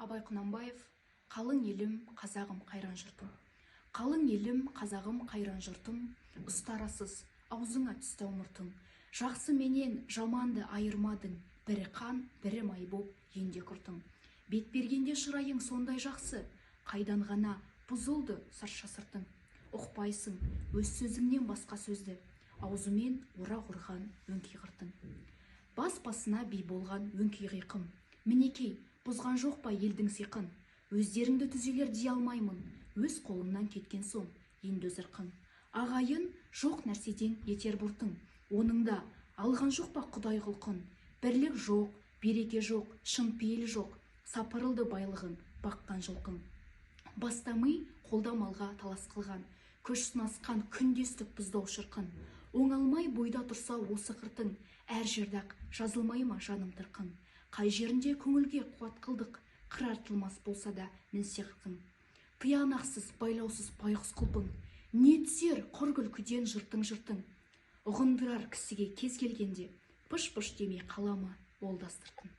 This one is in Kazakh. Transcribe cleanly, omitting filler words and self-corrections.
Абай Құнанбаев. «Қалың елім, қазағым, қайран жұртым». Қалың елім, қазағым, қайран жұртым, ұстарасыз аузыңа түсті мұртың. Жақсы менен жаманды айырмадың, бірі қан, бірі май боп енде құртың. Бет бергенде шырайың сондай жақсы, қайдан ғана бұзылды сырша сыртың? Ұқпайсың өз сөзіңнен басқа сөзді, аузымен орақ ұрған өңкей қыртың. Бас басына би болған өңкей қиқым, мінекей, бұзған жоқ па елдің сиқын? Өздеріңді түзелер дей алмаймын, өз қолыңнан кеткен соң енді өз ырқың. Ағайын жоқ нәрседен етер бұртың, оның да алған жоқ па құдай құлқын? Бірлік жоқ, береке жоқ, шын пейіл жоқ, сапырылды байлығың, баққан жылқың. Бастамый қолда малға талас қылған, күш сынасқан күндестік бұзды-ау шырқын. Оңалмай бойда тұрса осы қыртың, әр жерде-ақ жазылмай ма жаным тырқың? Қай жерінде көңілге қуат қылдық, қыр артылмас болса да мінсе қырқың? Тиянақсыз, байлаусыз байғұс құлпың, не түсер құр күлкіден жыртың жыртың? Ұғындырар кісіге кез келгенде, пыш пыш демей қала ма ол да сыртын?